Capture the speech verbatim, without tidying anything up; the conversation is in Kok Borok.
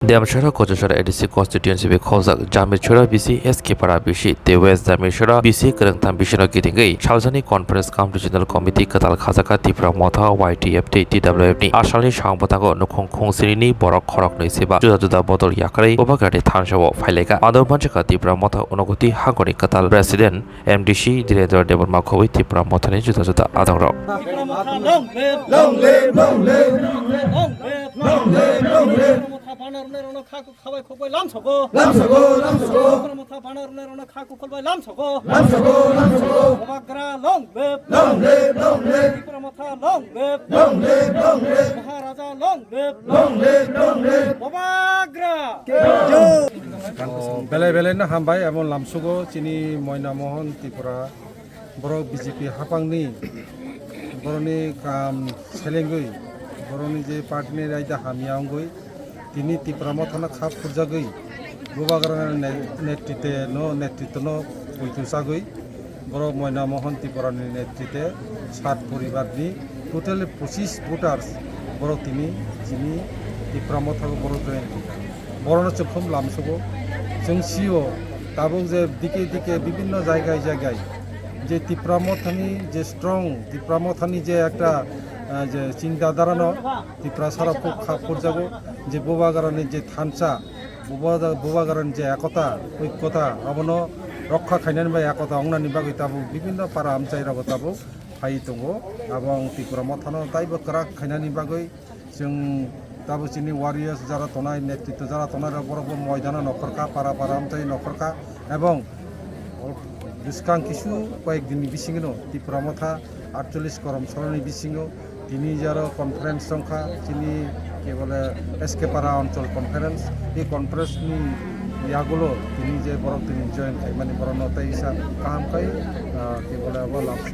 Demchara Kochasara A D C constituency bai khobjak Jamishora B C, S K Para B C tei West Jamishora B C kwrwngtham B C no kitingwi saljani conference cum regional committee kwtal khajaka Tipra Motha, Y T F tei T W F ni asalni sangbatango nukhung khungsini borok khoroknwi seba juda juda bodol yakarwi Bubagrani thansa o phailaika. Ador manjaka Tipra Motha Unagoti Hangoni kwtal president M D C Dhirendra Debbarma khobwi Tipra Mothani juda juda adongrok. Tipra Motha long live! Long live, long live. Long live! Long live, long live. Tipra Motha bana rwnairokno kha khabai khukbai lamsogo. Lamsogo, lamsogo. Tipra Motha bana rwnairokno kha kukhulbai lamsogo. Lamsogo, lamsogo. Bubagra long live! Long live, long live. Tipra Motha long live! Long live, long live. Maharaja long live! Long live, long live. Bubagra! Jai! O, belai belai no hambai, abo lamsugo chini Moina Mohan Tripura, borok B J P hapangni, borokni kam selengwi, borokni je party ni raida hamya wngwi, tini Tipra Mothano kha phurjagwi, Bubagrani ne-, netritwe no, netritwno poito chagwi, borok Moina Mohan Tripurani netrite sat poribarni totally pochis voters borok tini chini Tipra Mothao borok join khaikha. Borokno chwng khum lamsogo. Chwng sio tabuk je dike dike bibinno jaigai jaigai je Tipra Mothani je strong, Tipra Mothani je ekta, ah, je chinta dharano Tiprasarok khub kha phurjago je Bubagrani je thansa, Buba-, Bubagrani je ekota, oikota, abono rokha khainani bai ekota wngnani bagwi tabuk bibinno para amchai rogo tabuk phai tongo. Abo ang Tipra Mothano taibo kwrak khainani bagwi chwng tabuk chini warriors jara tongnai, netritwo jara tongnai rok borokbo moidano nokhorkha, para para amchai nokhorkha, ebong bwskang kisu koyek dinni bisingno Tipra Motha atchollish korom soroni bisingo tini jaro conference tongkha, chini ke bole S K Para Anchal Conference. Ei conference ni yagulo tini je borok tini join khaimani borokno tei isa kaham khai, ah, ke bole abo lamsu.